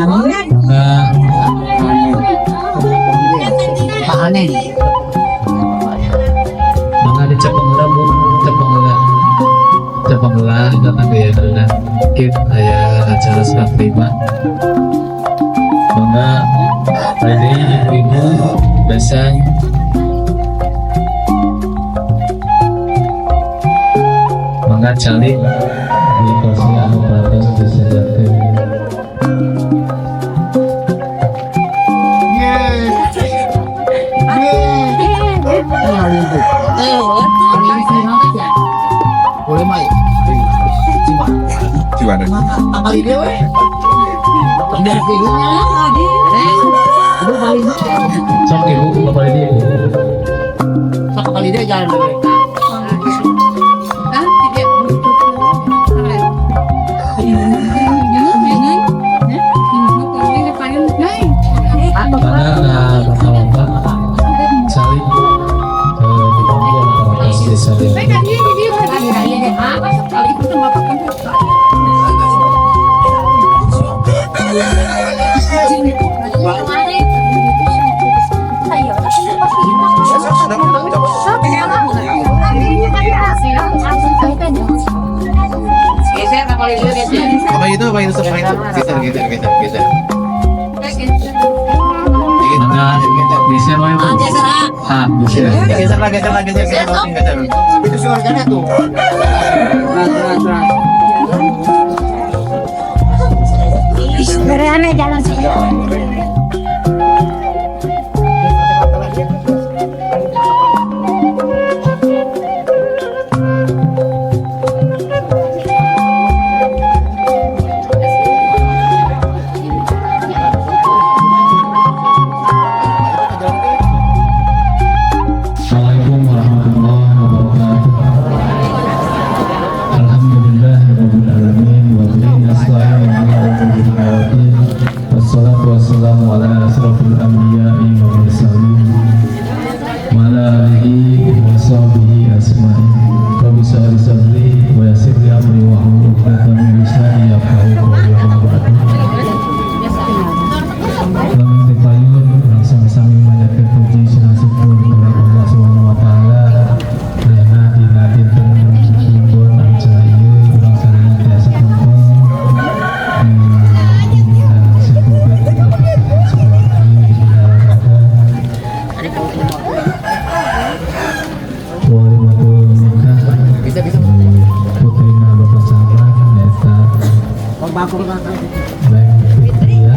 Mangga. Pahanin. Mangga dicepeng heula, Bu, cepeng heula. Cepeng heula datang ke ya. Mungkin aya acara serah terima. Mangga ini ibu-ibu besan. Mangga calik di kursi anu parantos disediakeun. Boleh mai. Gimana? Kali dia weh. Sok, Ibu, bapak ini, Ibu. Sok kali dia jalan dulu. Ah, tidak. Mangga bapak-bapak calik di bangku anu parantos disediakeun. Geser kali dia geser. Apa itu? Apa itu? Apa itu? Geser, geser, geser, geser. Mangga geser wae, Bu. Geser ah. Ah, geser. Geser lah, geser lah, geser, geser, geser. Itu suaranya tuh. Berat, berat, berat. Berane jalan sih. Assalamualaikum warahmatullahi wabarakatuh. Alhamdulillahirabbil alamin wa bihi nasta'in ala umuri dunya. Wassalatu wassalamu ala asrofil anbiya'i wal mursalin wa ala alihi wa sahbihi ajmain. Rabbi shrah li sadri wa yassir li amri wahlul 'uqdatam min lisani yafqahu qawli, amma ba'du. Lamun tipayun langsung sami manjatkeun puji sareng syukur kepada Allah Subhanahu wa taala. Ayana dina dinten Minggu acara ieu urang sadaya tiasa kumpul di dina Simkuber Sukawardi dina rangka walimatul nikah Bisa, bisa. Putrina Bapak Camat nyaeta Neng Fitria.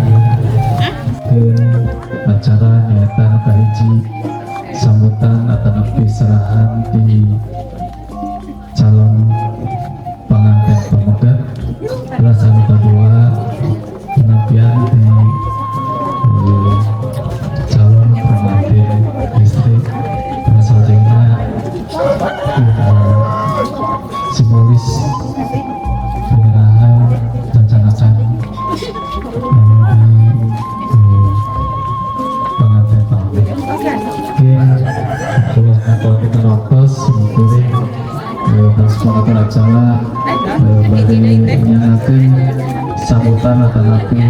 Keun acara nyaeta nu kahiji sambutan atau serahan di calon pengantin pameget, terus anu kedua penampian di calon pengantin istri, terus selanjutnya simbolis penyerahan rencanakan anu di pengantin pameget. Oke, kalau atau kita waktu simkuring harus mengatur acara bade nyangakeun sambutan atau napi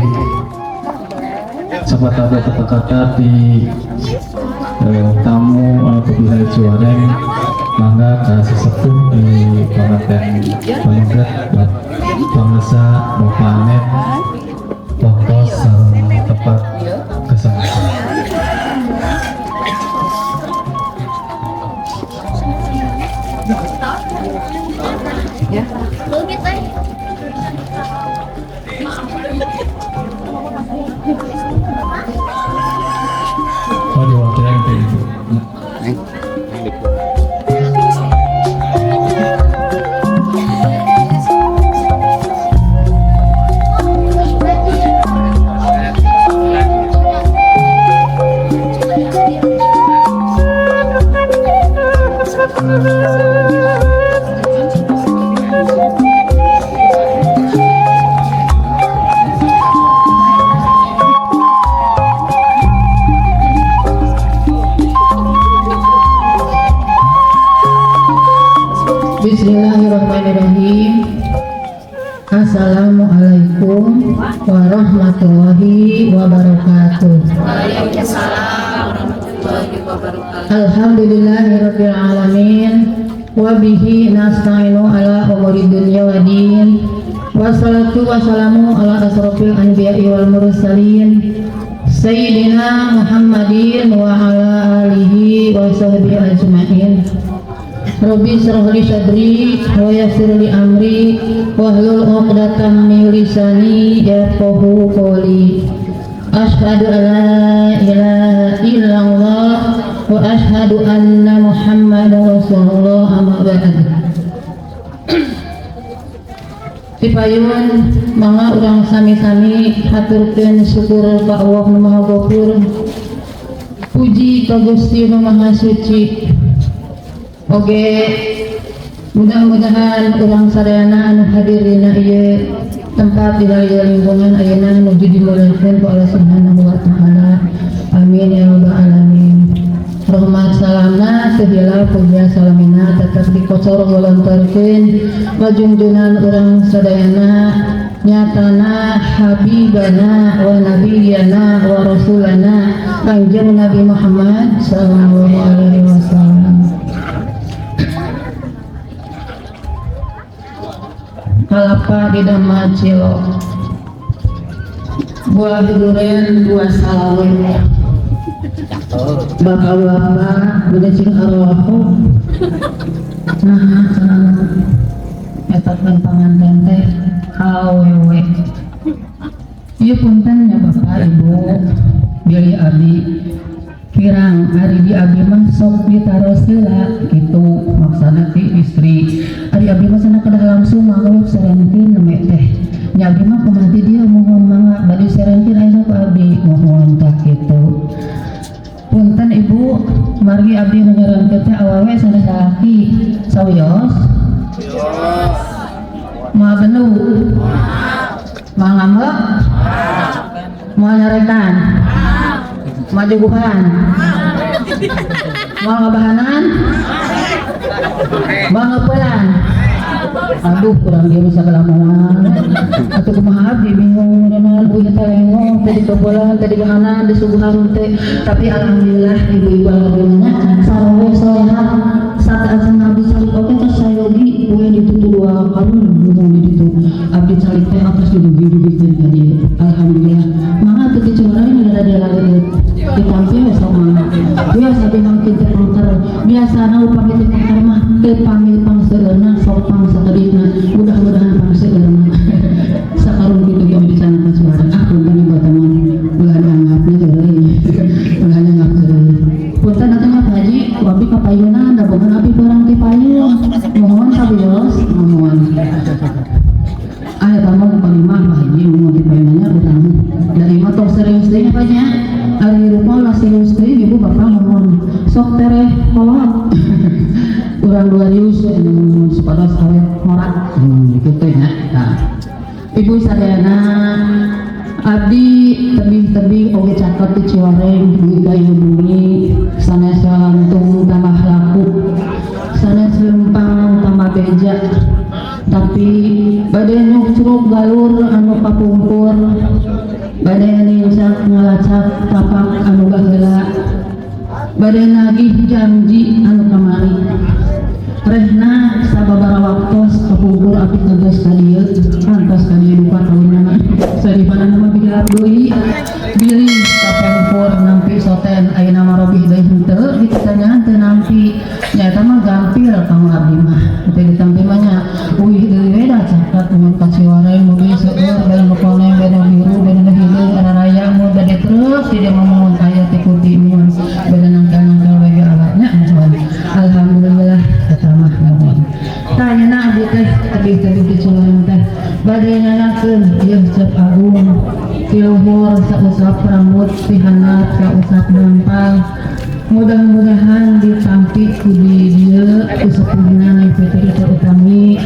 sepatah dua kata-kata di tamu anu pihak Ciwareng. Mangga ka sesepuh di pengantin pameget, pangasa Bapak Anet, waktu sareng tepat kesaksian. Oh, diwakilkan ke Ibu. Neng, neng di. Assalamualaikum warahmatullahi wabarakatuh. Alhamdulillahirabbil alamin wa bihi nasta'inu ala umuri dunya waddin. Wassalatu wassalamu ala asrofil anbiya'i wal mursalin sayyidina Muhammadin wa ala alihi wa sahbihi ajma'in. Rabbi shrah li sadri wa yassir li amri wahlul 'uqdatam min lisani yafqahu qawli. Asyhadu an la ilaha illallah wa asyhadu anna Muhammadar Rasulullah, amma ba'd. Tipayun mangga urang sami-sami haturkeun syukur ka Allah Nu Maha Ghafur. Puji ka Gusti Nu Maha Suci. Oge mudah-mudahan urang sadayana anu hadir dina ieu tempat, dina ieu lingkungan ayeuna, nuju dimuliakeun ku Allah Subhanahu wa Taala. Amin ya rabbal alamin. Rahmat salamna teu hilap, puja salamina tetap dikocor golontorkeun wajungjunan urang sadayana, nyatana habibana wa nabiyana wa rasulana Kanjeng Nabi Muhammad sallallahu alaihi wasallam. Kalapa di dama cilok, buah duren, buah salawe, bapak-bapak beda cing arwah. Nah, cenah eta panganten teh awewe ieu. Punten ya, Bapak Ibu, bilih abdi kirang, ari di abdi mah sok ditaros heula kitu maksana ti istri. Ari abdi mah cenah kedah langsung mangga serengkeun nembe teh nya. Abdi mah kumaha ti dieu, mohon mangga bade serengkeun ayeuna ku abdi, mohon tah kitu. Punten Ibu, margi abdi nu nyerengkeun teh awewe sanes salaki. Sawios moal bendu, moal ngambek, moal nyarekan, moal juguhan, moal ngabahanan, moal ngeupelan. Aduh, kurang dia bisa kelamaan atau kumaha, abdi bingung dengan uih teh lengoh teh dikebelan teh, dibahanan, disuguhan teh. Tapi alhamdulillah ibu-ibu, alhamdulillah sarowe solehat. Saat acan abdi calik oke terus sayogi uih ditutu dua kali ngomong di ditu. Abdi calik teh atas didugi-dugi ka dieu. Alhamdulillah, mangga teu dicurai ada dia lagi ditampi we sok, mangga. Biasa abdi mah kitu pangker, biasana upami teu pangker mah teu pamil pangseueurna, sok pang sakedipna. Mudah-mudahan pangseueurna sakarun kitu ge di sana ka suara. Ah, punten ibu teman, ulah dianggapnya heureuy, ulah dianggap heureuy. Punten atuh Pak Haji, ku abdi kapayunan da boga abdi barang ti payun. Mohon sawios, mohon. Ah, eta mah bukan imah, Pak Haji, mohon ti payunannya urang dari imah. Tong serius deui nya, Pak, nya. Ari hirup mah ulah serius deui, Ibu Bapak, mohon sok tereh kolot urang dua rius anu supados awet ngora, kitu nya. Nah, Ibu sadayana, abdi tebih-tebih oge caket di Ciwareng dugi ka ieu bumi. Sanes lantung tambah laku, sanes lempang tambah beja, tapi bade nyukcruk galur anu kapungkur, bade nincak ngalacak tapak anu baheula, bade nagih janji anu kamari. Rehna sababaraha waktos kapungkur abdi tegas ka dieu, kantos ka dieu duka taunna saripana mah bilap deui, bilih kapungkur nampi soten, ayeuna mah robih deui henteu ditanya teu nampi. Nyaeta mah gampil kanggo abdi mah teu ditampi mah nya. Uih deui we da caket mun ka Ciwareng, mugi seueur beda nu koneng, beda biru, beda nu hideung, raya mun bade terus di dieu mah mun aya ti kuti, mun beda nangkal-nangkal we ge alatnya, mohon. Alhamdulillah eta mah, mohon. Tanyana abdi teh tebih-tebih di Ciwareng teh bade nyanakeun ieu Cep Agung ti luhur sausap rambut, ti handap sausap nampal. Mudah-mudahan ditampi ku di dieu ku sepuhna Neng Fitri, terutami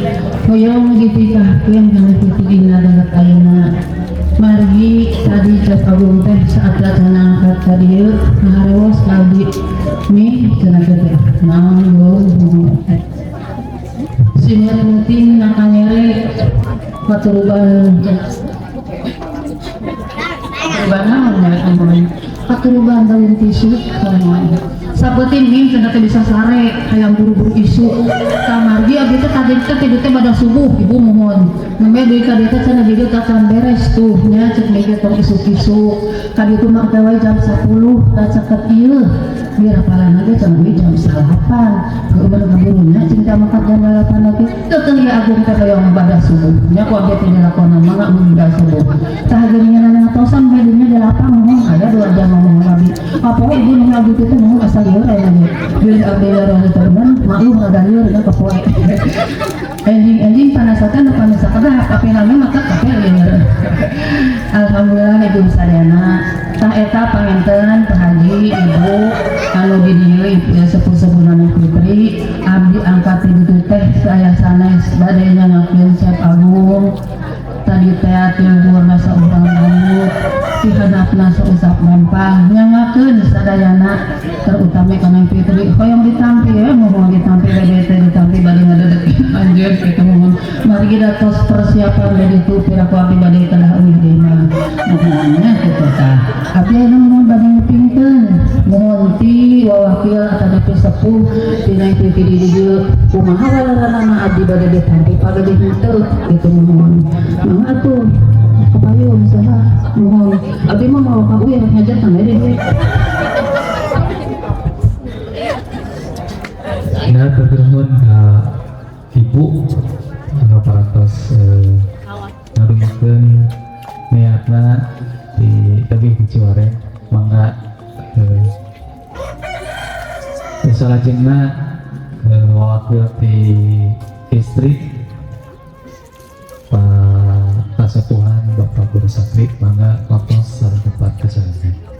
hoyong ditikahkeun kana Fitri dina danget ayeuna. Margi tadi Cep Agung teh saat ngangkat ka dieu ngaharewos ka abdi, "Mi," cenah teh, "naon Gung?" "Simet penting nakanyere katuruban." Perubahan naon nya nuhun. Perubahan daun tisu nuhun. Sapeting nih cenah teh bisa sare hayang buru-buru isuk. Kamargi abdi teh tadi teh tidur teh pada subuh ibu mohon. Nembe deui ka dieu teh cenah di dieu tacan beres tuh nya cek mikir tong isuk-isuk. Ka ditu mah teh wae jam 10 da caket ieu. Biar apalan aja cenah deui jam 8. Heueuh kaburunya cing teh mangkat jam 8 lagi. Teu ya agung teh hoyong pada subuh. Nya ku abdi teh dilakonan mangga mun pada subuh. Tah geuningan ngatosan bae dinya 8 mohon aya 2 jam ngomong abdi. Apa ibu nu abdi teh ngomong asa lieur aya ge. Bilih abdi lieur teh bener maklum rada lieur nya poe. Enjing-enjing panasakan panasakedah tapi nami maka kape lieur. Alhamdulillah ibu sadayana. Tah eta panginten Pak Haji ibu anu di dieu sepuh-sepuhna Fitri abdi angkat di ditu teh saya sanes bade nyangakeun Syekh Agung tadi teh tiluhurna saurang rambut dihandapna sausap rempah nyangakeun sadayana terutama kana Fitri hoyong ditampi ya mohon ditampi bade teh ditampi bade ngadedek anjeun kitu mohon mari kita tos persiapan bade ditu piraku abdi bade kedah euih deui mah mohonnya kitu tah abdi anu mohon bade ngupingkeun mohon ti wawakil atanapi sepuh tina Fitri di dieu kumaha walaranana abdi bade ditampi pagede henteu kitu mohon mangga atuh kapayun saha mohon abdi mah mau ka uya ngajak teh deui. Nah, ternuhun ka ibu anu parantos ngadumikeun niatna di tebih di Ciwareng mangga salajengna wawakil ti istri Pak Kasepuhan Bapak Guru Sakri mangga waktos sareng tempat kesayangan.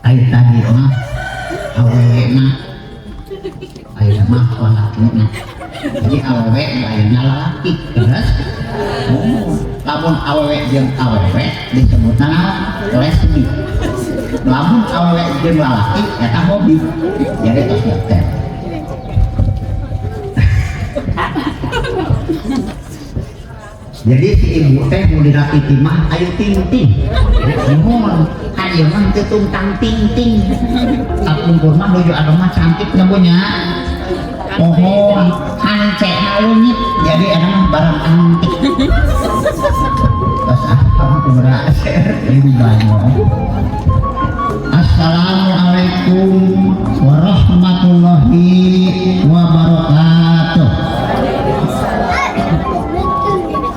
Ayo tadi mah awewe mah ayo mah lalaki mah jadi awewe ayeuna lalaki terus oh lamun awewe jeung awewe disebutna lesbi lamun awewe jeung lalaki eta hobi jadi tos teh. Jadi si ibu teh mau dirapiti mah ayo ting-ting mohon kan ieu mah teu tungtang ting-ting kapungkur mah nuju anu mah cantik nya bu nya pohon hancena leungit jadi eta mah barang antik tos ah hampura ibu banyak. Assalamualaikum warahmatullahi wabarakatuh.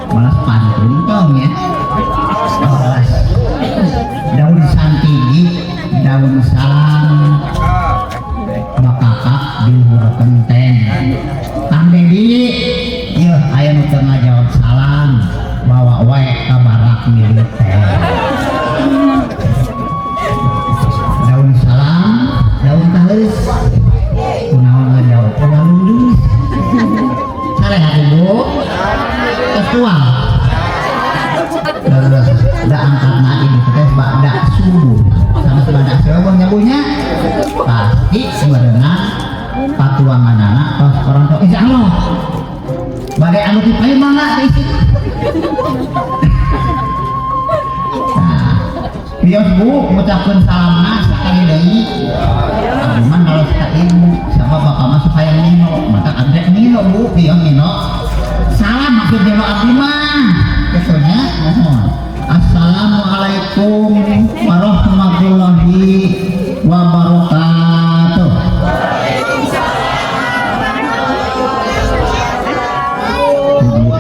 Malas pantun dong ya. Malas. Daun santigi, daun salam, bakakak di luhur kenteng. Kang Dedi, yeuh aya nu teu ngajawab salam, bawa wae ka barak militer. Daun salam, daun taleus. Kunaon ngajawab ulah lulus. Saleh atuh Bu. Ketua. Terus da angkatna ini teh bada subuh. Sama bada subuh nya Bu nya. Pasti sebenarnya patuanganana tos orang tua insyaallah. Bade anu ti payu mangga teh isi. Nah, pios Bu ngucapkeun salamna sakali deui. Abdi mah naros ka ibu sabab bapak mah supaya nino, maka abdi nino Bu, pios nino. Salam maksud nino abdi mah. Kesonya mohon. Assalamualaikum warahmatullahi wabarakatuh.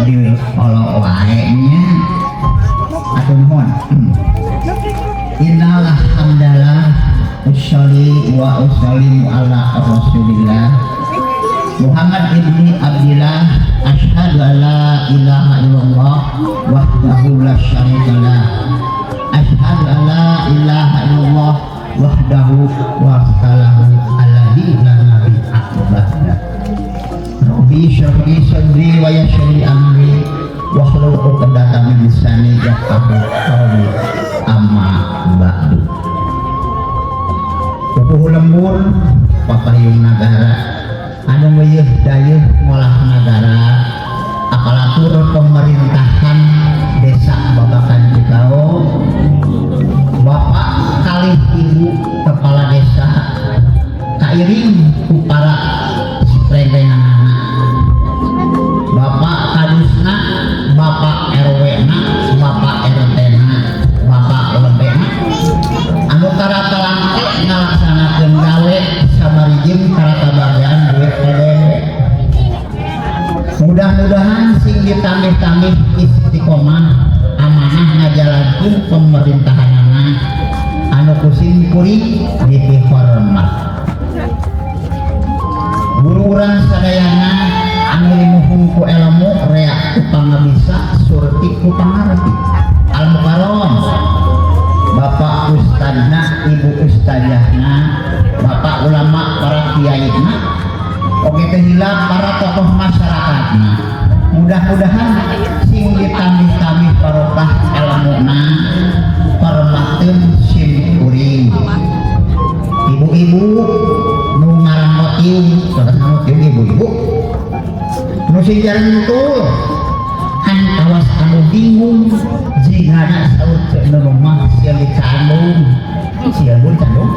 Di kalau wae nya atuh nuhun. Innal hamdalah usholli wa usallimu ala rasulillah Muhammad ibni Abdillah asyhadu an la ilaha illallah wahdahu la syarikalah asyhadu an la ilaha illallah wahdahu wa salahu alladzi la nabiyya ba'da. Rabbi shrah li sadri wa yassir li amri wahlul 'uqdatam min lisani yafqahu qawli. Amma ba'du. Pupuh lembur papayung nagara anu anu meyeuh dayeuh ngolah nagara aparatur pemerintahan desa Babakan Cikao, Bapak kalih Ibu Kepala Desa kairing ku para rengrenganana, Bapak Kadusna, Bapak RW na, Bapak RT na, Bapak LB na anu karata langke ngalaksanakeun gawe sabari jeung karata bagian duit PDW. Mudah-mudahan sing ditambih-tambih istiqomah amanah ngajalankeun pemerintahanana anu ku sim kuring dipihormat. Guru urang sadayana anu linuhung ku ilmu, rea ku pangabisa, surti ku pangarti, al mukarrom Bapak Ustadna, Ibu Ustazahna, Bapak ulama, para kiaina, oke teh hilap para tokoh masyarakatna, mudah-mudahan sing ditambih-tambih barokah ilmuna. Hormateun sim kuring ibu-ibu nu ngaran motium, salah motium, ibu-ibu nu sing jarentul han kawas anu bingung jigana saur cek nu mah sieun dicandung, sieun bu dicandung,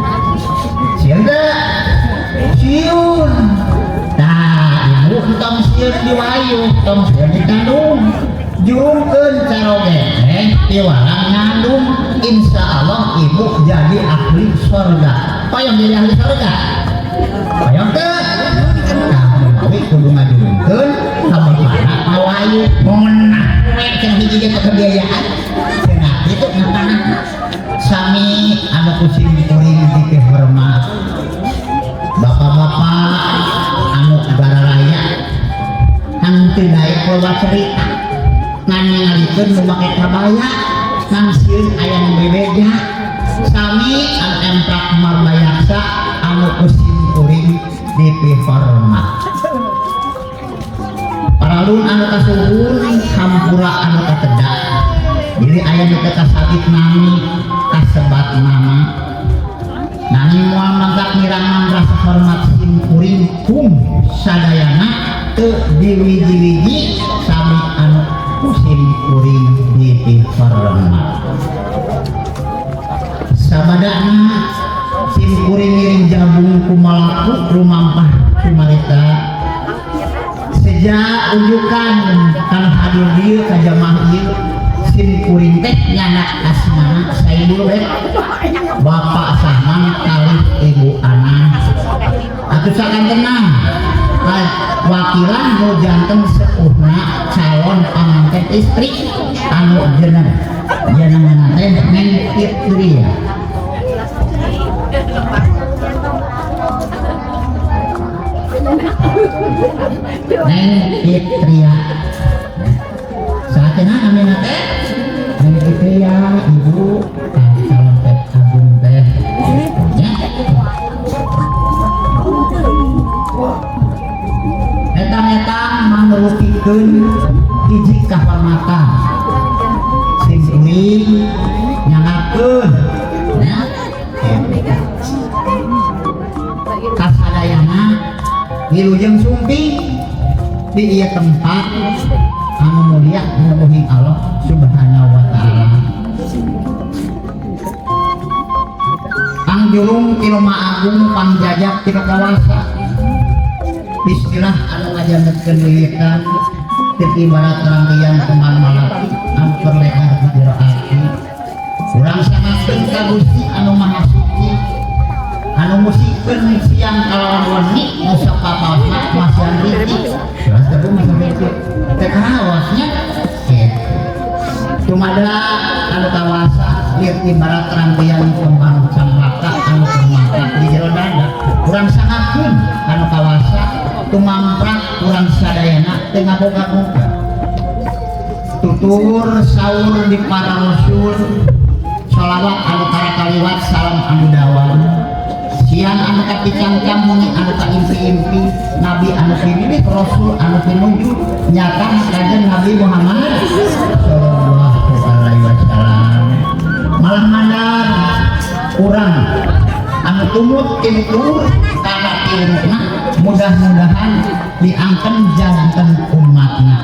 sieun teu sieun. Tah ibu entong sieun diwayu, tong sieun dicandung, jurungkeun caroge teh piwarang ngandung, insya Allah ibu jadi ahli surga. Hoyong jadi ahli surga, hoyong teu? Tah menawi kudu ngajurungkeun ka bapana pawayu menang we cenah hiji ge kebiayaan cenah kitu ngapana. Sami anu ku sim kuring dipihormat bapak-bapak anu bararaya henteu daek loba cerita ngan ningalikeun nu make kabaya ngan sieun aya nu bebeja. Sami anu emprak marbayaksa anu ku sim kuring dipihormat paralun anu kasuhun, hampura anu katedak bilih aya nu teu kasabit nami kasebat nama nanging moal mangkat ngirangan rasa hormat sim kuring kum sadayana teu diwiji-wiji. Sami anu ku sim kuring dipihormat, sabadana sim kuring ngiring jabung kumalaku rumampah kumarita sejak unjukan kan hadir dieu ka jamaah ieu. Sim kuring teh nyanak asmana Saibul we Bapak Sahman kalih Ibu Ana atuh sakantenan wakilan nu janten sepuhna calon panganten istri anu jeneng jenengan teh Neng Fitria. Neng Fitria saatnya namina teh Neng Fitria, ibu calon teh agung teh nya etang-etang mangrupikeun hiji kahormatan sim kuring nyangakeun nya kasadayana wilujeng sumping di ieu tempat anu mulia nunuhin Allah Subhanahu wa taala. Pangjurung tinu Agung, pangjajak tinu kawasa, Bismillah anu ngajantenkeun wiwitan teu ibarat rangkaian kembang malati anu perlehar di jero ati. Urang sangakeun ka Gusti anu Maha Suci anu musikeun siang kalawan wengi nu sapapaosna masihan rizki. Jelas teh masihan rizki teh karaosnya kitu. Tumada anu kawasa lieur ibarat rangkaian kembang cempaka anu kemangkak di jero dada. Urang sangakeun anu kawasa tumamprak urang sadayana teu ngaboga-boga. Tutur saur di para rasul, sholawat anu karakaliwat, salam anu dawam, siang anu kapicangcang, wengi anu kaimpi-impi, nabi anu pinilih, rasul anu pinuju, nyata kanjeng Nabi Muhammad sallallahu alaihi wasallam. Malah mandar urang anu tumut tinu luhur kana tiurukna Mudah-mudahan diangken janten umatna.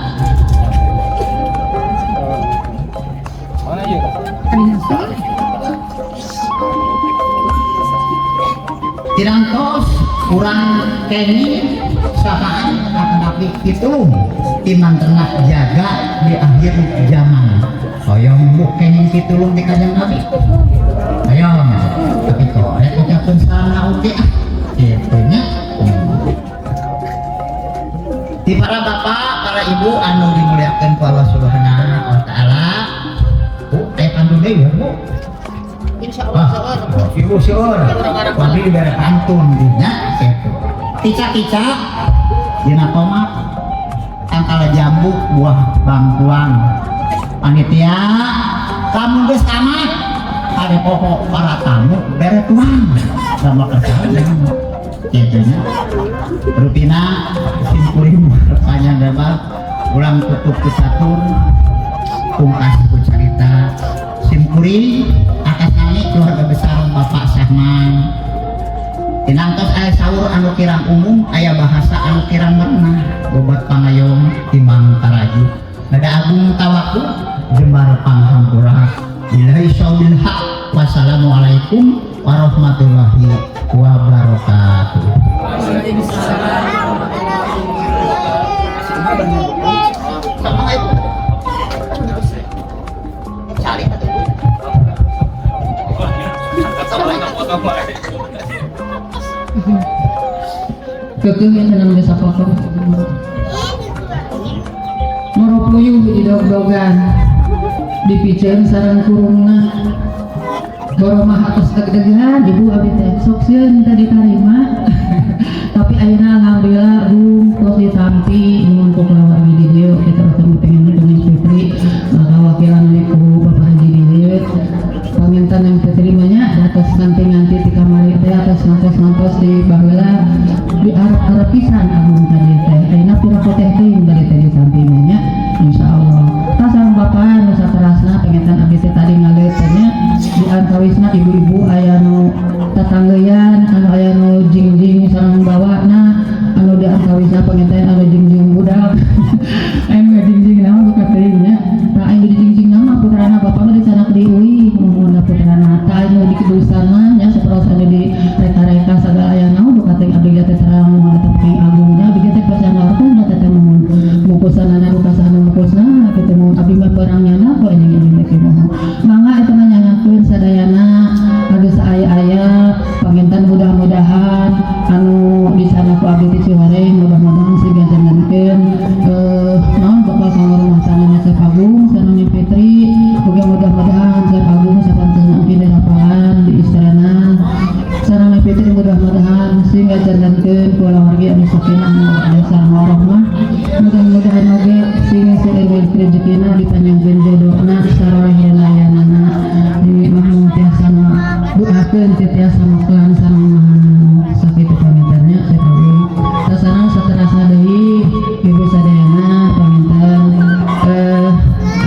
Tinantos kurang keni sahaan akan pitulung timan tengah jaga di akhir zaman. Hoyong bu kenging pitulung di Kanjeng Nabi. Hoyong tapi kok rek ucapkeun salam oge ah kitu nya. Di para bapak, para ibu anu dimuliakeun ku Allah Subhanahu wa taala. Bu, aya pantun deui ya, Bu? Insyaallah seueur. Ibu seueur. Abdi dibere pantun nya kitu. Tica-tica dina tomat tangkal jambu buah bangkuang. Panitia kamu geus tamat ada pokok para tamu bere tuang sama kerjaan kitu nya. Rutina simkuring panjang lebar ulang tutup ku catur pungkas ku carita simkuring atas nami keluarga besar Bapak Sahman. Tinantos aya saur anu kirang umum aya bahasa anu kirang merenah bobat pangayom timang taraju nada agung tawaku jembar panghampura billahi syaubil haq. Wassalamualaikum warahmatullahi wabarakatuh. Kekeuh tenang desa pokok. Moro puyuh di dog-dogan, dipiceun sareng kurungna. Boromah atos deg-degan, ibu abdi teh sok sieun teu ditarima. Tapi ayeuna alhamdulillah bung tos ditampi mun ku keluarga di dieu kita ketemu pengen dengan Fitri, maka wakilan ku Bapak Haji di dieu. Panginten yang diterimanya atas nganti-nganti di kamari teh atas ngantos-ngantos di baheula di arep-arep pisan agung tadi teh. Ayeuna pura teh teuing bade teh ditampi nya insyaallah. Tah sareng bapak nu saterasna penginten abdi teh tadi ngaleut teh nya di antawisna ibu-ibu aya nu tatanggeyan anu aya nu jingjing sareng bawana anu di antawisna penginten anu jingjing budak. Aya nu jingjing naon buka teuing nya. Tah aya nu dijingjing mah putrana bapak mah dicanak di uih mun putrana tah aya nu di kedusan mah nya sapertos anu di reka-reka sagala aya naon buka teuing abdi teh terang mun eta teuing agungnya abdi teh pasangarkeun teh mun mukusanana duka saha mukusna kitu mun abdi mah barang nyana kok ini ini teh mohon mangga eta mah nyangakeun sadayana anu saaya-aya panginten mudah-mudahan anu di sana ku abdi ti Ciwareng mudah-mudahan siga jangankeun naon bakal kanggo rumah tangga Cep Agung sareng Fitri ugi mudah-mudahan Cep Agung sapantenna oge dirapalan di istrana sareng Fitri mudah-mudahan sehingga jangankeun kulawargi anu sakinah mawaddah sareng warahmah mudah-mudahan oge sing seueur rezekina dipanjangkeun jodohna sarorehna di mah tiasa doakeun tiasa makelan sareng sakitu pamintannya Cep Agung sasarang saterasna deui ibu sadayana pamintan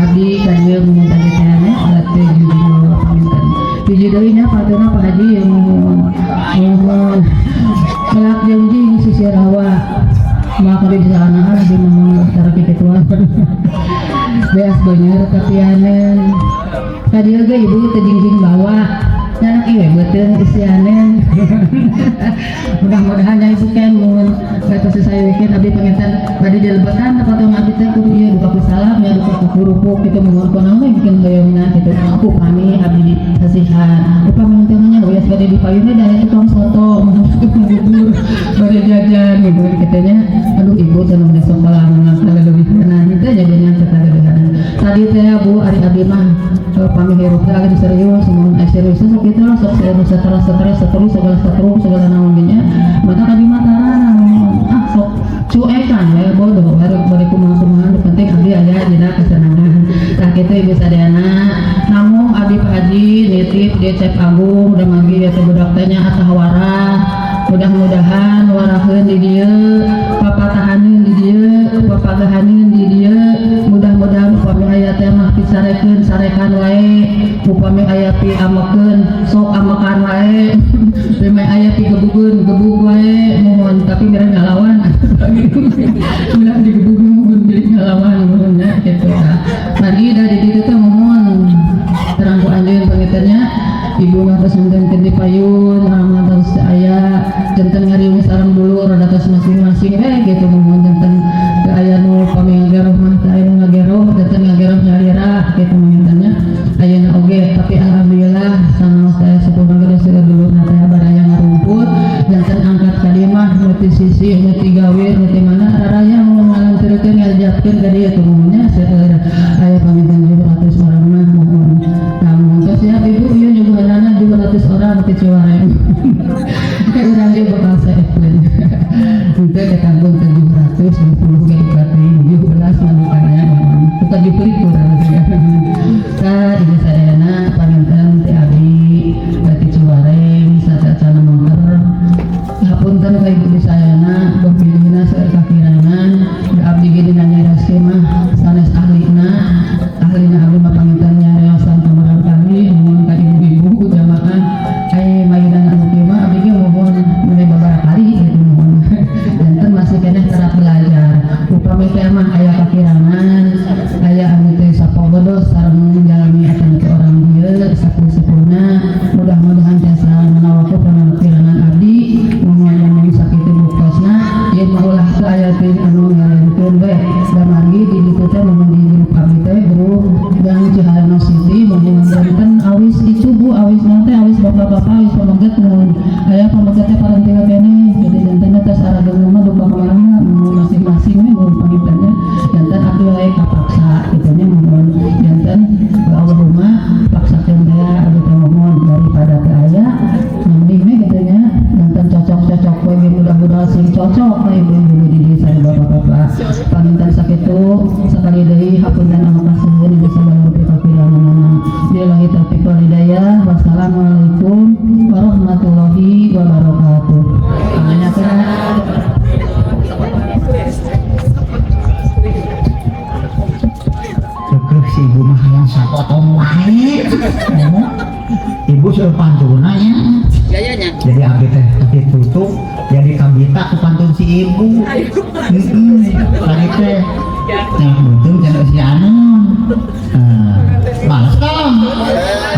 abdi ka dieu meminta ditehane berarti jujur pamintan hiji deui nya patuna Pak Haji yang mohon melak jangjing sisir hawa maka di sana abdi memang tarik kituan beas banyak kapianen ka dieu ge ibu teu jingjing bawa nyanak ieu beuteung isianen. Mudah-mudahan nya ibu ken mun batas saya weekend abdi panginten bade dilebetan tempat yang abdi teh kudu ieu duka ku salam nya duka ku kerupuk kitu mun kunaon we bikin hoyongna kitu upami abdi sasihan upami henteu nya wios bade di payunna da aya tukang soto mun bubur bade jajan gitu kitu nya aduh ibu cenah di sekolah mun leuwih nah itu jadinya teteh tadi teh Bu ari abdi mah pami hirup teh lagi serius mun serius sok kitu lah sok serius stres stres terus segala setrum segala naon ge nya maka abdi mah tara ah sok cuekan we bodoh bari kumaha-kumaha nu penting abdi aya dina kesenangan tah kitu ibu sadayana namung abdi Pak Haji nitip di Cep Agung da manggi eta budak teh nya atah mudah-mudahan waraheun di dieu papatahaneun di dieu papagahaneun di dieu mudah-mudahan upami aya teh mah pisarekeun sarekan wae upami aya pi amekeun sok amekan wae upami aya pi gebugeun gebug wae mohon tapi meureun Ulah digebug mun beli ngalawan muhun nya gitu. Margi da di ditu teh muhun terang ku anjeun panginten nya, ibu ngantos janten di payun, ngantos aya janten ngariung sareng dulur atas masing-masing gitu muhun janten teu aya nu pami ngageroh mah teu aya nu ngageroh, janten ngageroh nyalira gitu panginten nya. Ayeuna oge tapi alhamdulillah sanaos teh sepuluh ge seueur dulurna teh baraya ngarumput, janten angkat ka dieu mah nu ti sisi, nu ti gawir, nu ti mana raraya mun ngalanturkeun ngajabkeun ka dieu tuh muhun nya, seueur aya panginten 700 orang mah muhun. Nah, muhun tos siap ibu ieu nyuguhanana 200 orang ti Ciwareng. Urang ge bakal saekeun. Henteu ketanggung 720 ge berarti 17 mandukannya muhun. Bukan 27 rasanya. Tah ieu sadayana panginten ti abdi ti Ciwareng sateuacanna mangker. Hapunten ka ibu disayana boh pilihna seueur kakirangan, da abdi ge dina nyarioskeun mah sanes ahlina. Ahlina abdi mah panginten nyariosan ka murangkalih muhun ka ibu-ibu jamaah ai mayunan anu kieu mah abdi ge muhun meni babaraha kali gitu muhun. Janten masih keneh terap belajar. Upami teh mah aya kakirangan, aya anu teh sapogodos sareng jalmi eta teh orang dieu sapuh-sepuhna, mudah-mudahan tiasa nganawaku kana kakirangan abdi muhun mun sakitu buktosna ieu mah ulah teu aya teh anu ngalenkeun we da margi di ditu teh muhun di grup abdi teh grup Gang Cihareno City muhun janten awis dicubu awis naon teh awis bapak-bapak awis pameget muhun aya pameget teh parentina keneh, jadi janten teh saragam mah duka kumaha muhun masing-masing we muhun pangintennya janten abdi wae kapaksa kitu nya muhun janten Allahumma paksakeun teh abdi teh muhun daripada teu aya mending we kitu nya janten cocok-cocok we ge mudah-mudahan sing cocok ka ibu-ibu di dieu sareng bapak-bapak panginten sakitu sakali deui hapunten anu kasuhun ibu sabaraha rupi kakiranganana. Billahi taufiq wal hidayah, wassalamualaikum warahmatullahi wabarakatuh. Tangannya gerak. Keukeuh si ibu mah hayang sapotong wae. Ngomong ibu seueur pantuna nya. Gayanya. Jadi abdi teh ditutup jadi kabita ku pantun si ibu. Heeh. Tadi teh yang buntung cenah si anu. Males tong. Oh,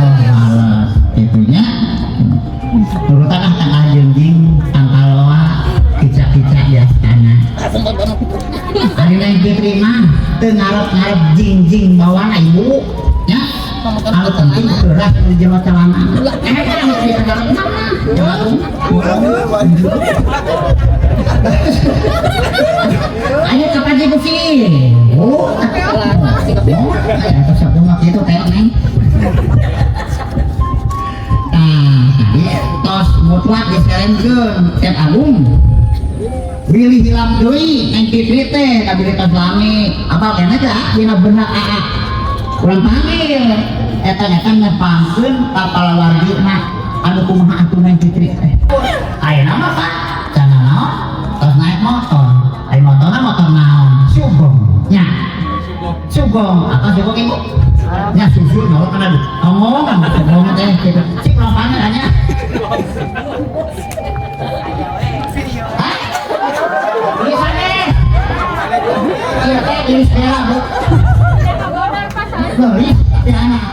males. Itunya. Turutan ah tangkal jengjing, tangkal loa, kicak-kicak di astana. Ari Neng Fitri mah teu ngarep-ngarep jingjing bawana ibu. Nya. Anu penting beras di jero celana. Kan anu di ngarep mana? Ayo kapan ibu sih? Oh, terus aku mah kitu teh Neng. Tah, tadi tos mutlak diselenkeun Cep Agung. Bilih hilap deui Neng Fitri teh kabili tos lami. Apal keneh teh dina benak aa. Urang panggil eta-eta ngepangkeun ka palawargina anu kumaha atuh Neng Fitri teh. Ayeuna mah Pak, cenah naon? Tos naik motor. Ai motorna motor naon? Sugong. Nya. Sugong, apa sugong ibu? Nya susu naon kan aduh. Ngomong sugong teh kitu. Cik urang panggil anya. Hah? Ieu sanes. Ieu teh ieu saya, Bu. Geulis tapi anak.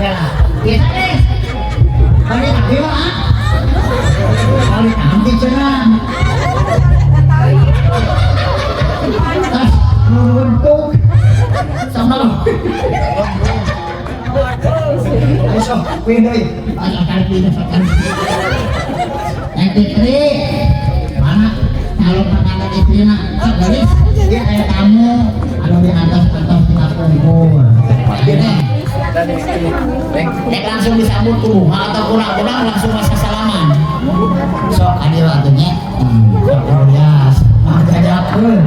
Ya, ieu sanes. Bari abdi mah. Bari abdi cenah. Tas nuruntuk sama lo. Ayo sok, kuih deui. Ayo tarik kuih sok tarik. Neng Fitri, mana calon pengantin istrina? Sok geulis, dia aya tamu anu diantos-antos tina pungkur. Gini. Nek langsung disambut kumaha atau kurang-kurang langsung masa salaman. Sok adil atuh nya. Sok Ilyas, mah jajakeun.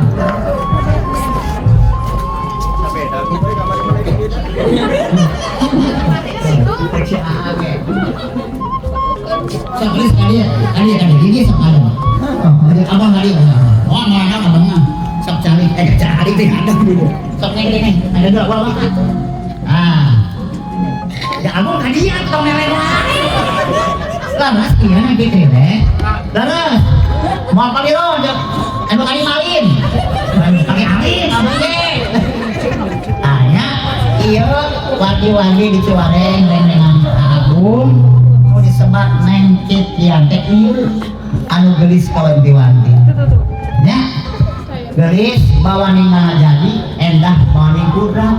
Sok geus ka dieu, ka dieu ka dieu gigi sok ka dieu. Abang ka dieu. Wah, mana abang mah. Sok cari, cari teh ada dulu. Sok neng neng, ada dua ulah mah. Ah. Ya abang ka dieu tong neleng wae. Laras ieu Neng Fitri teh. Laras. Moal paliro jeung anu kalima. Wanti-wanti di Ciwareng dengan Agung nu disebat Neng Citian teh ieu anu gelis kawanti-wanti nya, gelis bawaning jadi endah bawaning kudrat,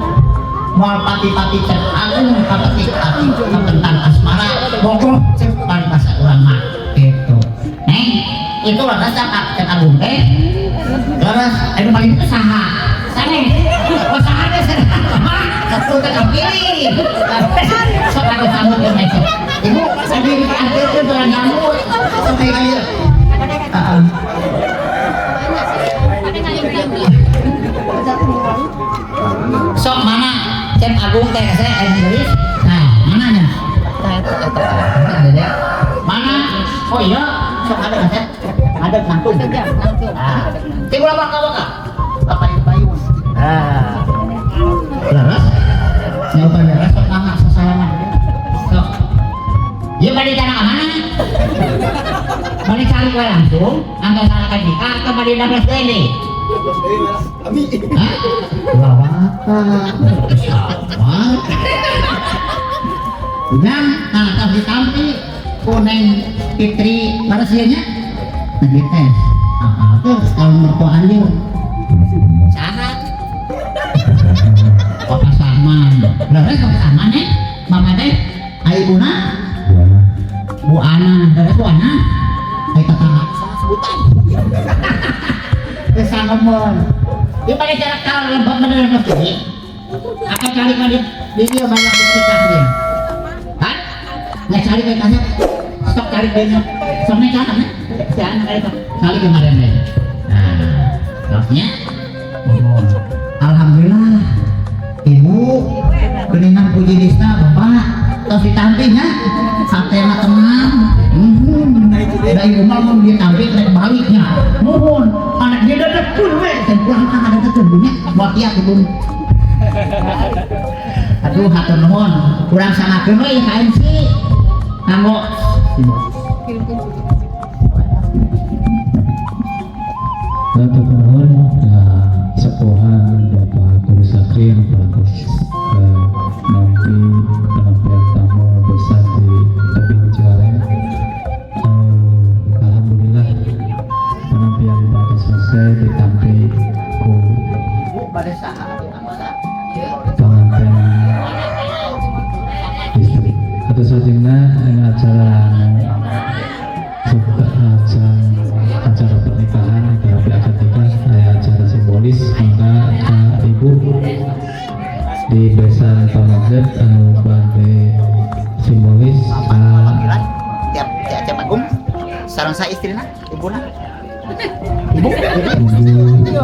moal pati-pati cek Agung kapetik ati tentang asmara bogoh cek paribasa urang mah gitu. Neng, itu leres cek Agung teh, leres. Anu paling itu saha sanes? Oh, saha teh satu teh kapilih sok anu sambut teh sok ibu sambil diangkeun urang nyambut sampai ka ieu. Heeh. Sok mana Cep Agung teh saya anu gelis? Nah, mana nya? Mana? Oh iya, sok ada kan? Ada langsung. Nah, timbul apa apa? Payun-payun. Nah. Leres? Nyoba leres sok mangga sasalaman. Sok. Ieu bade cara ka mana? Bade cari we langsung, angkat sarakan nikah atau bade 16 deui? Hah? Wah, sama. Nah, nah, ditampi ku Neng Fitri leres ieu nya? Neng dites. Apa tuh kalau mertua anjeun? Saha? Bapak Saman. Leres Bapak Saman ya? Mama teh ai ibuna? Bu Ana. Leres Bu Ana? Ai tetangga sama sebutan. Geus sangemeun. Ieu pada jarak kalau lembab bener mesti. Apa cari ka di dieu banyak nikah dia. Hah? Nggak cari ka kasep. Sok cari deui. Sok nikah kan? Si anak eta. Cari kemarin deh. Nah, terusnya. Alhamdulillah. Ibu geningan puji dista bapak tos ditampi nya. Hatena tenang. Da ibu mah mun ditampi rek baliknya. Nuhun, anak dia dedekkeun we teh pulang ka ngadedekkeun nya. Moal tiap ibu. Aduh, hatur nuhun. Kurang sanakeun we ka MC. Kanggo Hatur nuhun sepuhan Bapak Guru Sakri yang parantos nampi penampilan tamu besar di tebing Ciwareng. Alhamdulillah penampilan pada selesai ditampi ku pengantin istri. Atau sajengna dengan acara acara pernikahan tapi akad nikah aya acara simbolis, maka ka ibu di besan pamaget anu bade simbolis ka tiap tiap Cep Agung sareng sa istrina ibuna ibu ibu,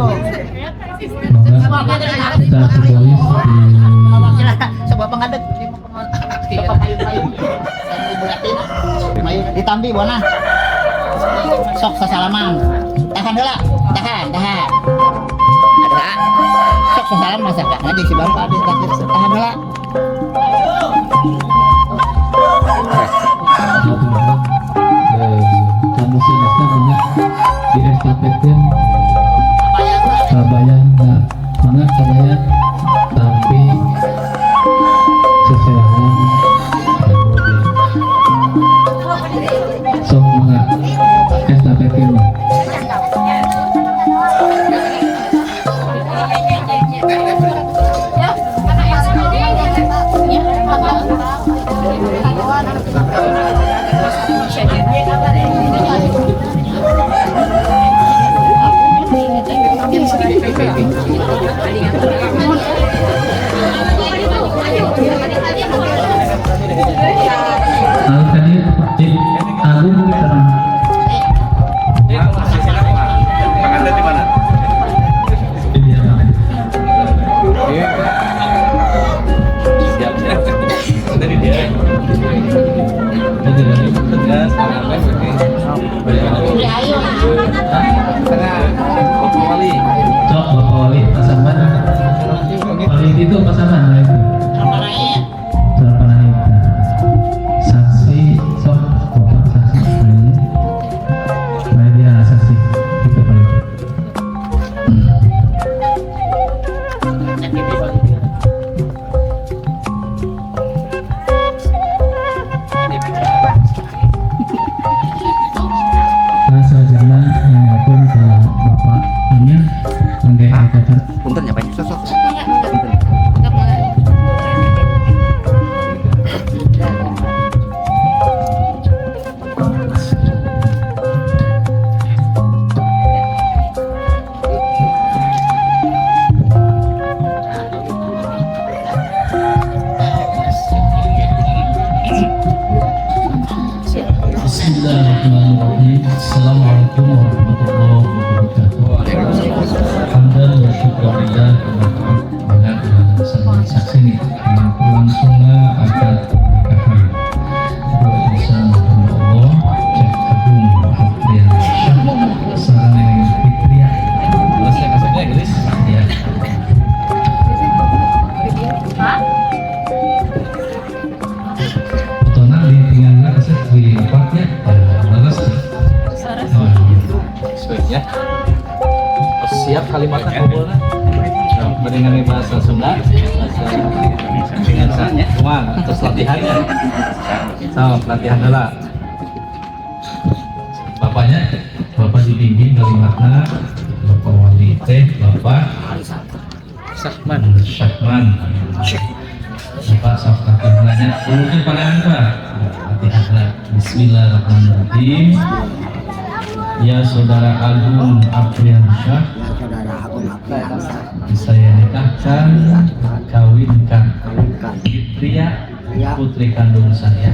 maka secara simbolis di sok bapak ngadeg bapak payun-payun sareng ibu Yatin ditampi bona sok sasalaman, tahan heula, tahan tahan ada sok sasalaman masa gak ngaji si bapak di tahan heula. Hatur nuhun kanu sanesna banyak di estafetkeun kabayang mangga sadaya tampi seserangan anu di sok mangga estafetkeun. Siap kalimatnya ngobrolna? Mendingan bahasa Sunda, bahasa Indonesia, kumaha? Terus latihannya. So, latihan dulu. Bapaknya, bapak dibimbing kalimatna, bapak wali teh, bapak Sahman. Syahman. Bapak sok latihan nanya, mungkin pada apa? Latihan lah. Bismillahirrahmanirrahim. Ya, Saudara Agung Apriansyah, Ya, Saudara Agung Apriansyah, saya nikahkan, kawinkan kawinkan Fitria, Fitria, putri kandung saya,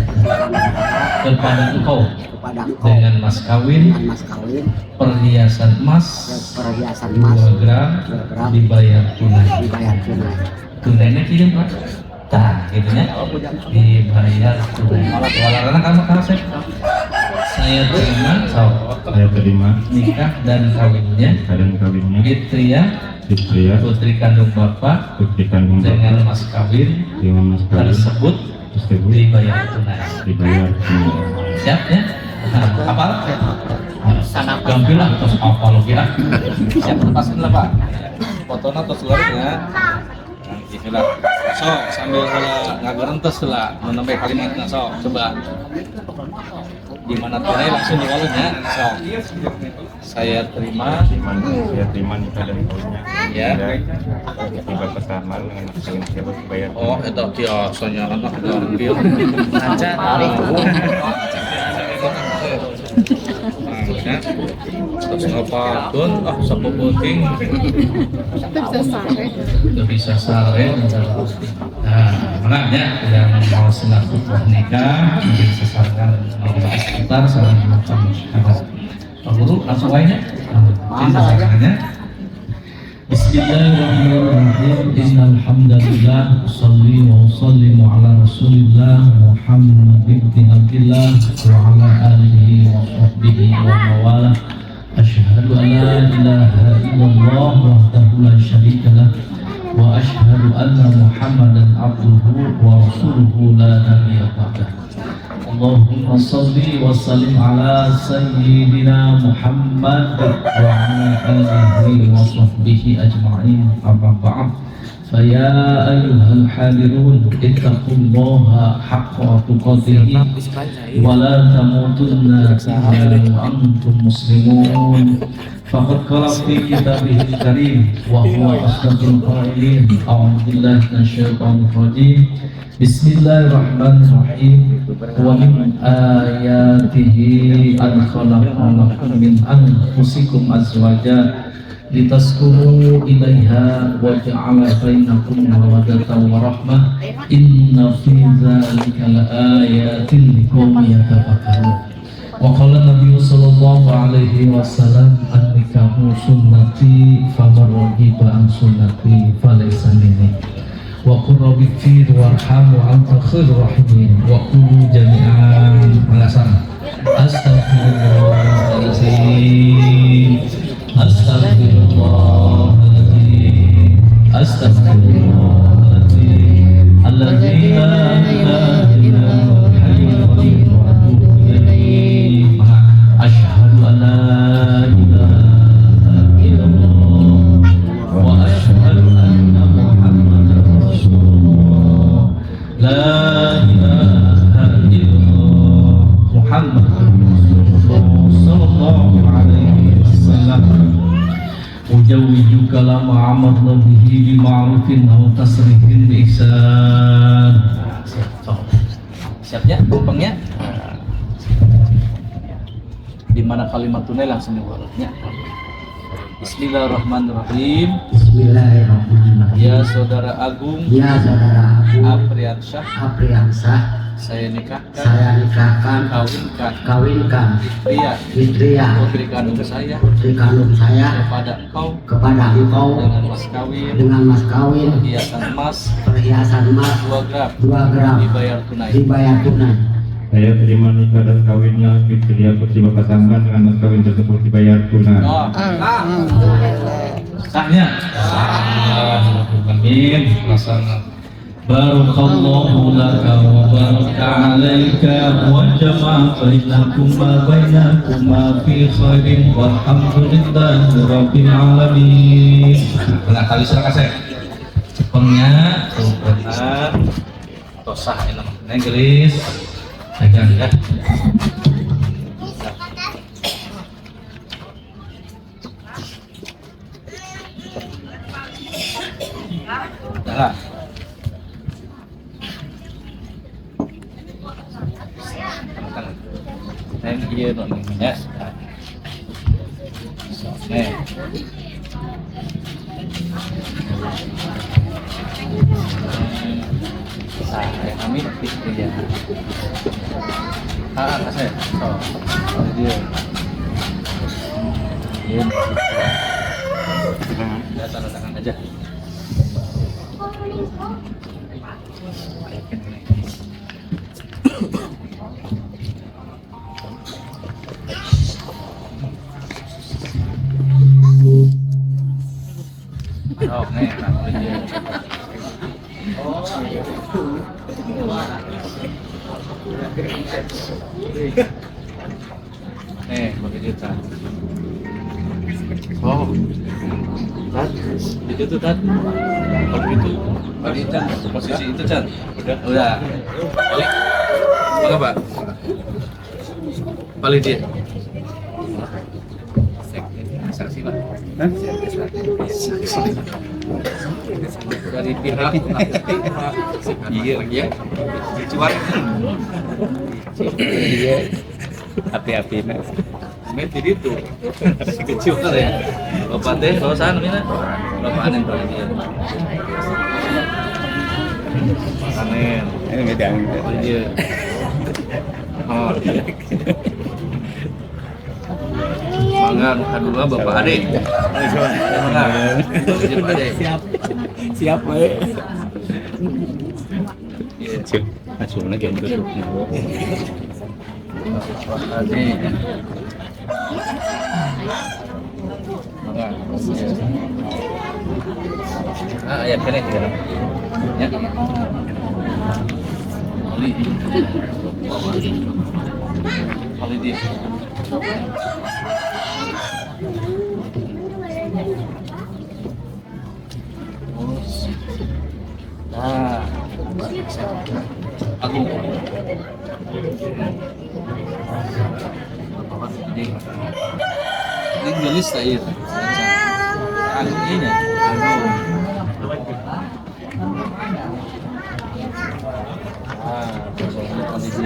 kepada engkau kepada engkau dengan mas kawin dengan mas kawin perhiasan emas perhiasan emas 2 gram 2 gram dibayar tunai. Dibayar tunai. Tunainya kirim, Pak. Tah, gitu nya. Dibayar tunai. Walarana kamu kasep. Saya terima, so, Saya terima nikah dan kawinnya dan kawinnya Fitria, Fitria, putri kandung bapak, putri kandung dengan bapak, mas kawin dengan mas kawin tersebut tersebut dibayar tunai. Dibayar tunai. Siap ya? Nah, apal? Gampil lah, terus apal lagi ah. Siap, lepasin lah, Pak. Fotona terus ya. Nah, gitu lah. So, sambil ngagerentes lah, menambah kalimatnya, so, coba. Gimana tunai langsung diwalun ya. So, saya terima. Saya terima nikah dan kawinnya Ya. Putri Bapak Sahman dengan mas kawin tersebut dibayar Oh, itu biasanya anak gampil. Aja. Ya. Terus ngapalkeun ah sapeuting. Udah bisa sare. Nah, mana ya yang mau senang nikah mungkin sesarangan mau sekitar saling macam syahadat. Pak Guru langsung lainnya. Sasarangannya. Bismillahirrahmanirrahim. Innal hamdalillah usalli wa usallimu ala Rasulillah Muhammad ibn Abdullah wa ala alihi wa sahbihi wa mawalah. Asyhadu an la ilaha illallah wahdahu la syarika lah wa asyhadu anna Muhammadan abduhu wa rasuluhu la nabiyya ba'dah. Allahumma salli wa sallim ala sayyidina Muhammad wa ala alihi wa sahbihi ajma'in. Amma ba'd. Faya ayyuhal hadirun, ittaqullaha haqqa tuqatih wa la tamutunna illa wa antum muslimun. Faqad qala fi kitabihil karim wa huwa asdaqul qailin. A'udzu billahi minasyaitonir rajim. Bismillahirrahmanirrahim. Wa min ayatihi an khalaqa lakum min anfusikum azwaja litaskunu ilaiha wa ja'ala bainakum mawaddatan wa rahmah, inna fi dzalika laayatin liqaumin yatafakkarun. Wa qala Nabi sallallahu alaihi wasallam, an-nikahu sunnati faman raghiba an sunnati falaysa minni. Wa qur rabbi ighfir warham wa anta khairur rahimin. Wa qulu jami'an alasan astaghfirullahalazim, astaghfirullahalazim, astaghfirullahalazim alladzi la ilaha illa huwal hayyul qayyum wa atubu ilaihi. Asyhadu an la ilaha illallah wa asyhadu anna Muhammadar Rasulullah. La ilaha illallah Muhammadur Rasulullah sallallahu alaihi wasallam. Ujawijuka lama amarna bihi bima'rufin aw tasrihin bi ihsan. Siap. Siapnya, tumpengnya. Di mana kalimat tunai langsung diwalutnya. Bismillahirrahmanirrahim. Bismillahirrahmanirrahim. Ya, Saudara Agung Ya, Saudara Agung Apriansyah, Apriansyah, saya nikahkan, saya nikahkan, kawinkan kawinkan Fitria, Fitria, putri kandung saya, putri kandung saya, kepada engkau kepada engkau dengan mas kawin dengan mas kawin perhiasan emas perhiasan emas 2 gram 2 gram dibayar tunai. Dibayar tunai. Saya terima nikah dan kawinnya Fitria putri Bapak Sahman dengan mas kawin tersebut dibayar tunai. Oh, Sahnya. Amin. Laksana. Barakallahu laka wa baraka alaika wa jama'a bainakuma fi khairin walhamdulillahi rabbil alamin. Nah, kali serah kasih. Cepengnya, tumpena, tosah ini namanya gelis. Pegang ya. Dah. Neng iya no neng ya. So, neng. Nah, yang kami iya. Ah, kasih. So, dia. Iya. Ya, tanda tangan aja. Oh, nih, dia. Oh, nih, pakai juta. Oh, Tat, itu tuh Tat. Kalau itu, tadi Chan, posisi itu Chan. Udah. Balik. Apa Pak? Balik dia. Saksi Pak. Saksi. Dari pihak iya lagi ya. Cuan. Iya. Api-api Met itu. Kecil kan ya. Bapak teh, bapak sana mina. Bapak anen paling dia. Anen. Ini medang. Iya. Oh. Mangga kedua Bapak Ade. Mangga. Bapak Ade. Siap. Siap, we. Siap. Langsung lagi tutup. Bapak Ade. Mangga. Ah, ya kene ya. Ya. Oli. Oli dia. Nah, aku ini gelis tak ya? Agung ini agung. Ah, soalnya kondisi.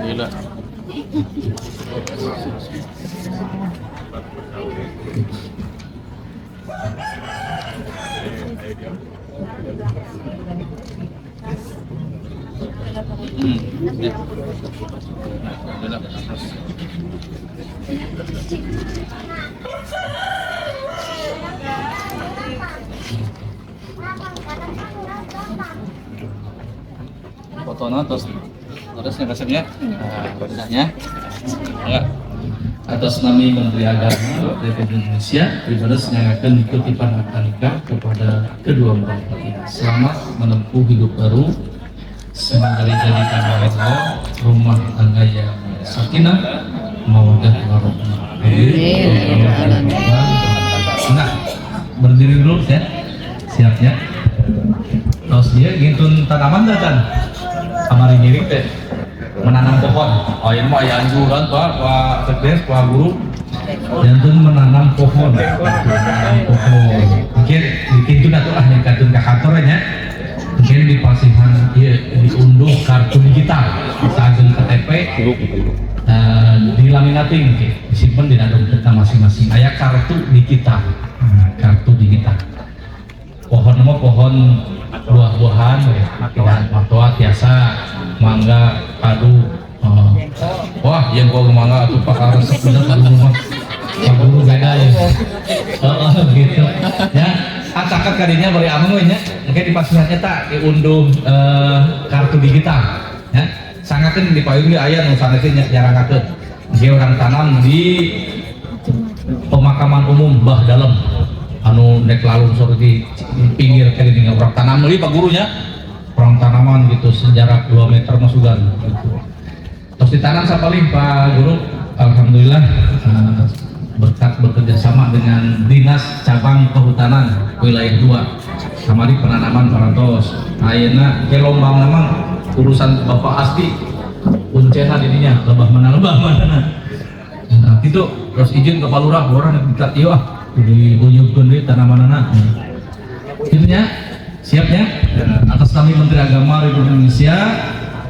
Gila. Ya. Nah, terus. Fotonya terus terusnya resepnya, nah, ya. Atas nami Menteri Agama Republik Indonesia, pribadi menyangakan kutipan akta nikah kepada kedua mempelai pria. Selamat menempuh hidup baru, semoga dijadikan Allah rumah tangga yang sakinah, mawaddah warahmah. Amin. Nah, berdiri dulu ya, siap ya. Terus dia ngintun tanaman datang, kamari ngiring teh menanam pohon. Oh ini mah ya anjuran Pak, Pak Sekdes, Pak Guru. Jangan menanam pohon, menanam pohon. Mungkin bikin itu ah nyekatun ke kantornya. Mungkin di pasihan iya diunduh kartu digital, sageng KTP, dilaminating, mungkin disimpan di dalam kita masing-masing. Aya kartu digital, nah, kartu digital. Pohon mah pohon buah-buahan, tidak matoa biasa, mangga, padu. Wah, Jengkol mangga atuh Pak, resep bener Pak Guru mah. Pak Guru beda ya. Oh, gitu. Ya, ah caket kadinya bari ameng we nya. Engke di pasihan eta diunduh kartu digital ya. Sangakeun di payun ge aya nu sanes nyarangakeun. Engke urang tanam di pemakaman umum Bah Dalem anu nek lalungsur di pinggir kali tinggal urang tanam deui Pak Gurunya, urang tanaman gitu sejarak 2 meter masukan gitu. Terus ditanam sapalih Pak Guru, alhamdulillah berkat bekerja sama dengan Dinas Cabang Kehutanan Wilayah 2 sama di penanaman parantos. Ayeuna ke lomba memang urusan Bapak Asti uncena dirinya lebah mana lebah mana. Nah, itu terus izin ke Pak Lurah, Lurah minta ieu ah diuyubkeun deui tanamanana. Gitu nya, siapnya atas kami Menteri Agama Republik Indonesia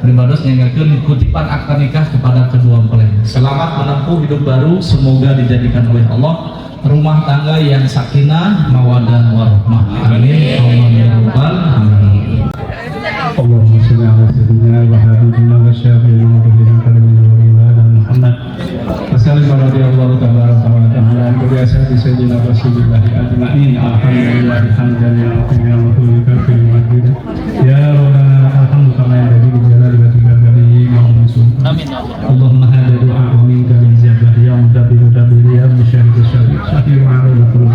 pribados nyanggakeun kutipan akta nikah kepada kedua mempelai. Selamat menempuh hidup baru, semoga dijadikan oleh Allah rumah tangga yang sakinah, mawadah, warahmah. Amin. Allahumma ya rabbal alamin. اللهم صل على سيدنا وحبيبنا وشافعنا ومطهرنا ومولانا محمد وسلم. رضي الله تبارك وتعالى عن كل أصحاب سيدنا رسول الله أجمعين. الحمد لله حمدا يعطي نعمته ويكفي مجيدا. يا ربنا لك الحمد كما ينبغي لجلال وجهك الكريم. Amin ya Allah. اللهم هذا دعاء ومنك الإجابة يا مدبر دبر يا مشاهد شهيد شهيد علينا كل.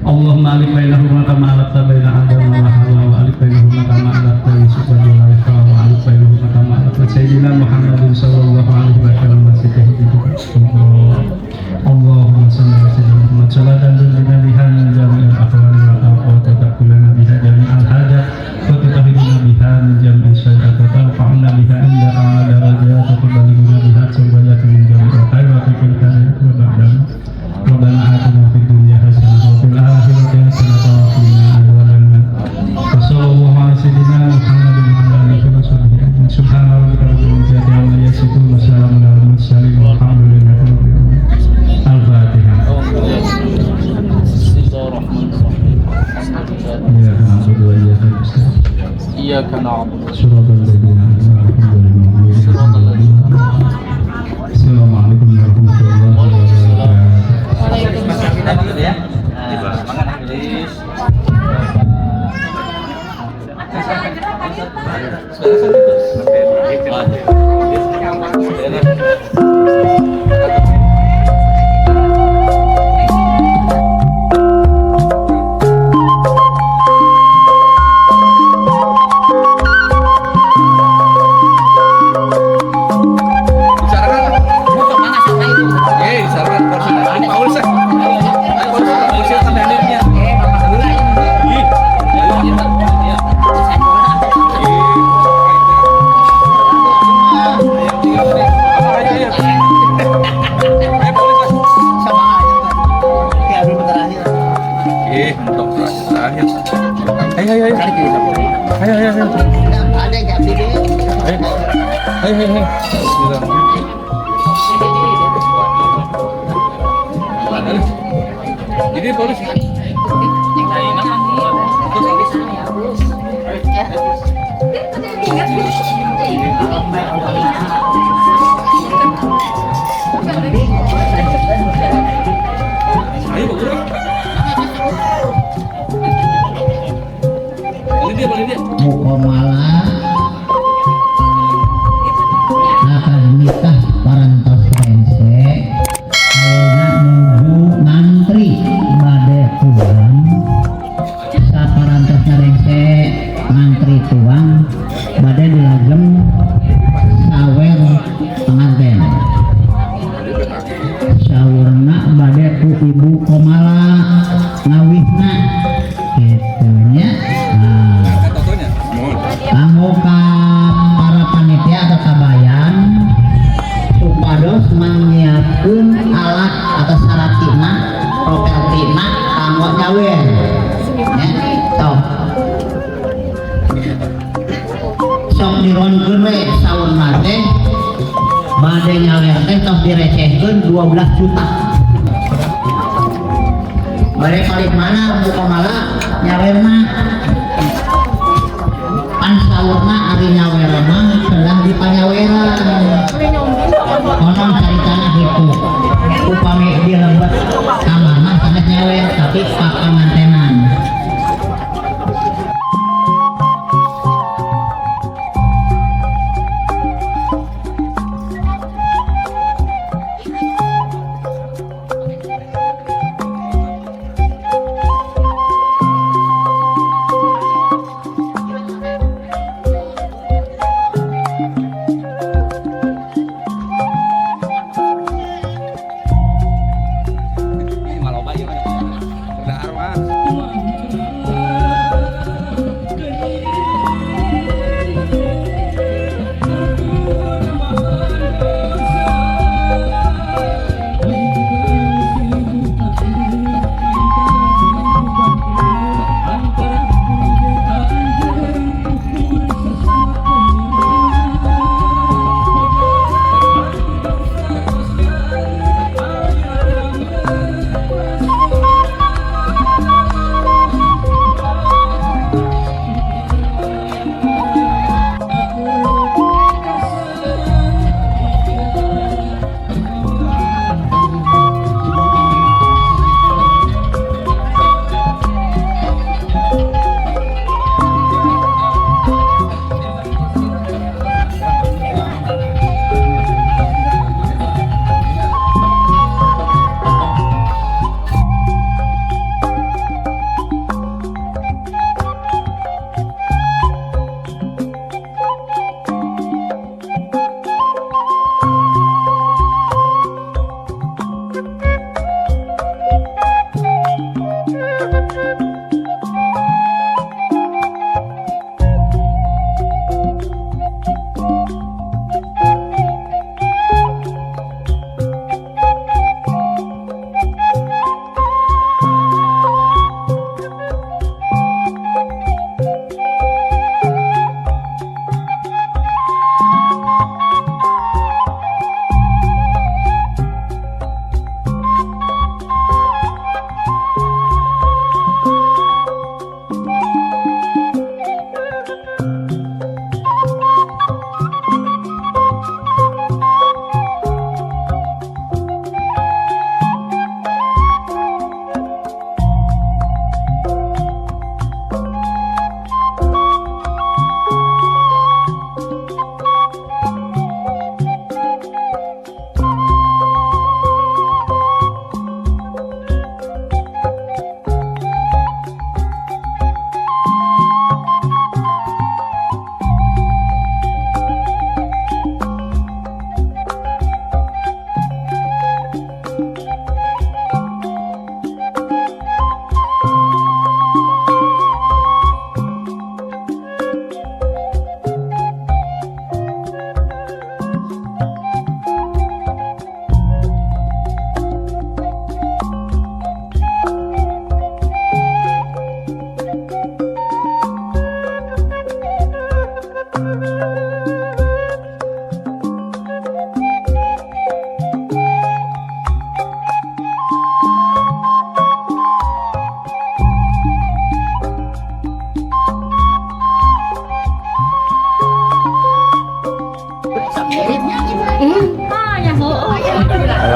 اللهم ألف بينهما كما ألفت بين آدم وحواء، وألف بينهما كما ألفت يوسف وزليخا، وألف بينهما كما ألفت سيدنا محمد صلى الله عليه وسلم. اللهم صل على سيدنا محمد صلاة تنجينا بها من جميع الأحوال والآفات، وتقضي بها جميع الحاجات، وتطهرنا بها من جميع السيئات، وترفعنا بها عند أعلى درجات، وتبلغنا بها أقصى من جميع الخيرات في الحياة وبعد الموت. ربنا آتنا في الدنيا حسنة وفي الآخرة حسنة وقنا عذاب النار. وصلى الله على سيدنا محمد وعلى آله وصحبه أجمعين. سبحان ربك رب العزة عما يصفون وسلام على المرسلين والحمد لله رب العالمين. الفاتحة. Bismillahirrahmanirrahim. إياك نعبد وإياك نستعين. إياك نعبد. صراط الذين أنعمت عليهم. السلام عليكم ورحمة الله وبركاته. Waalaikumsalam. Ya. Nah, semangat Inggris. Bicarakan. Eh, bicarakan kursi. Pak Ulis, eh. Kursi, kursi tambahannya. Ih, ayo, iya. Ayo, ayo. Ayo, Pak Ulis, eh. Ih, mentok terakhir. Ayo, ayo, ayo. Ayo, ayo, ayo. Ayo, ayo, ayo. Bismillah. Ini Pak Ulis. Ayo, Pak Guru. Paling dia, paling dia. Mukomala akad nikah parantos rengse, ayeuna nuju ngantri bade tuang. Saparantos rengse ngantri tuang, bade dilajeng sawer pengantin. Saurna bade ku Ibu Komala ngawihna kitu nya. Nah, kanggo ka para panitia atau kabayan supados manyiapkeun alat atau saratina propertina kanggo nyawer nya. Sok sok dironkeun we saurna teh bade nyawer teh tos direcehkeun 12 juta. Bade paling mana Bu Komala nyawerna? Pan saurna ari nyawer mah sedang dipanyaweran.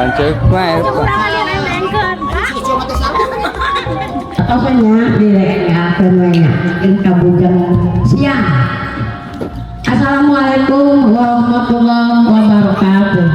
Lanceuk mah eta. Atau nya dilengakeun we nya ka bujang siang. Assalamualaikum warahmatullahi wabarakatuh.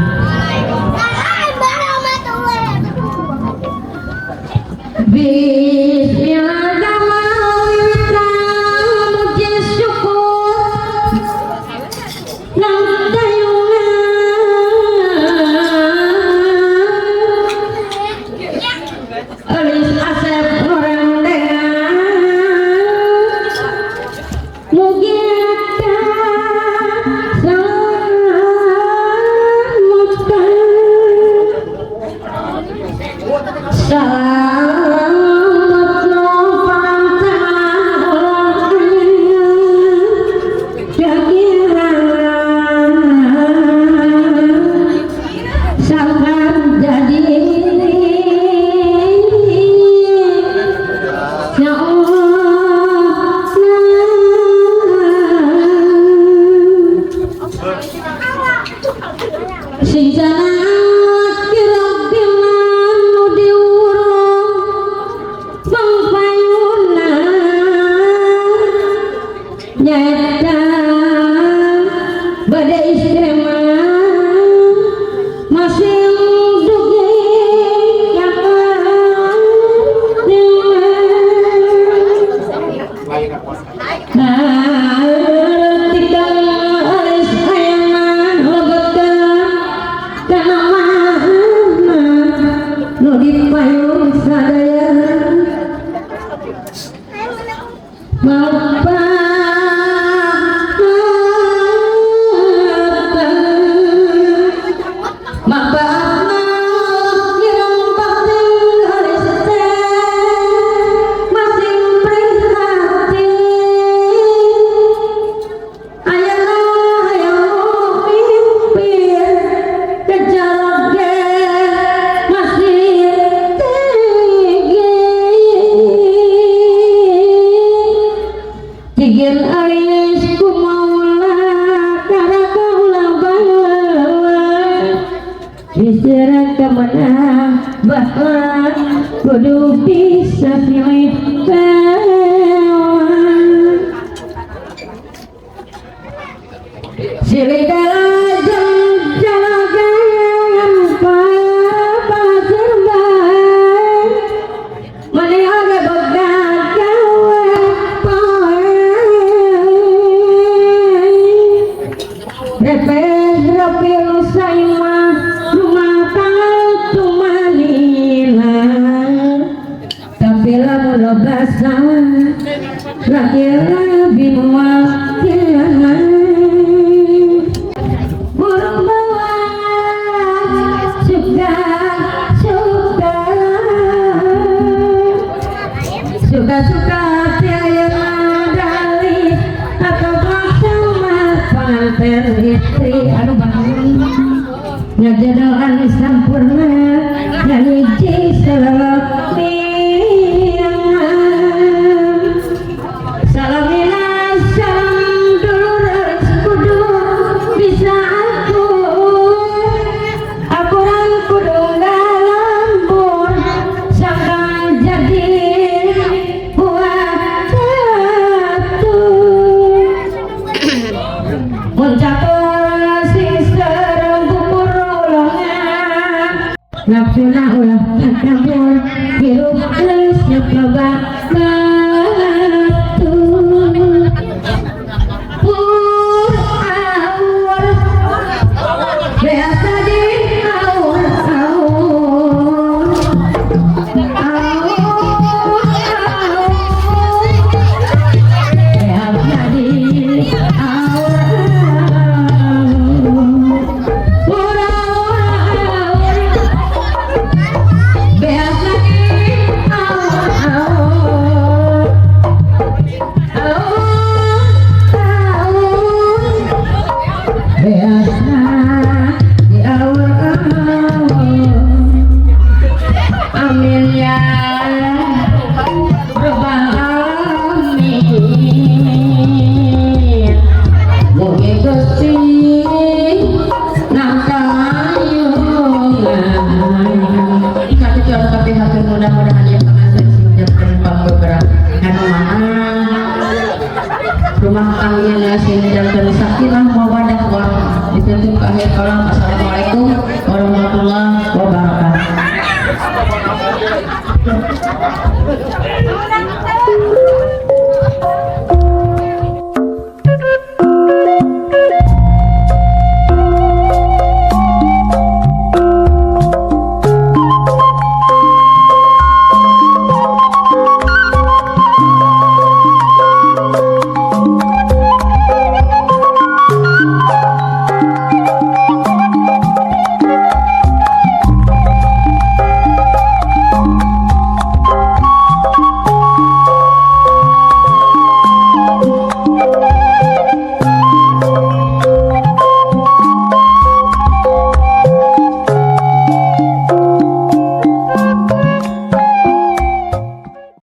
Bismillahirrahmanirrahim.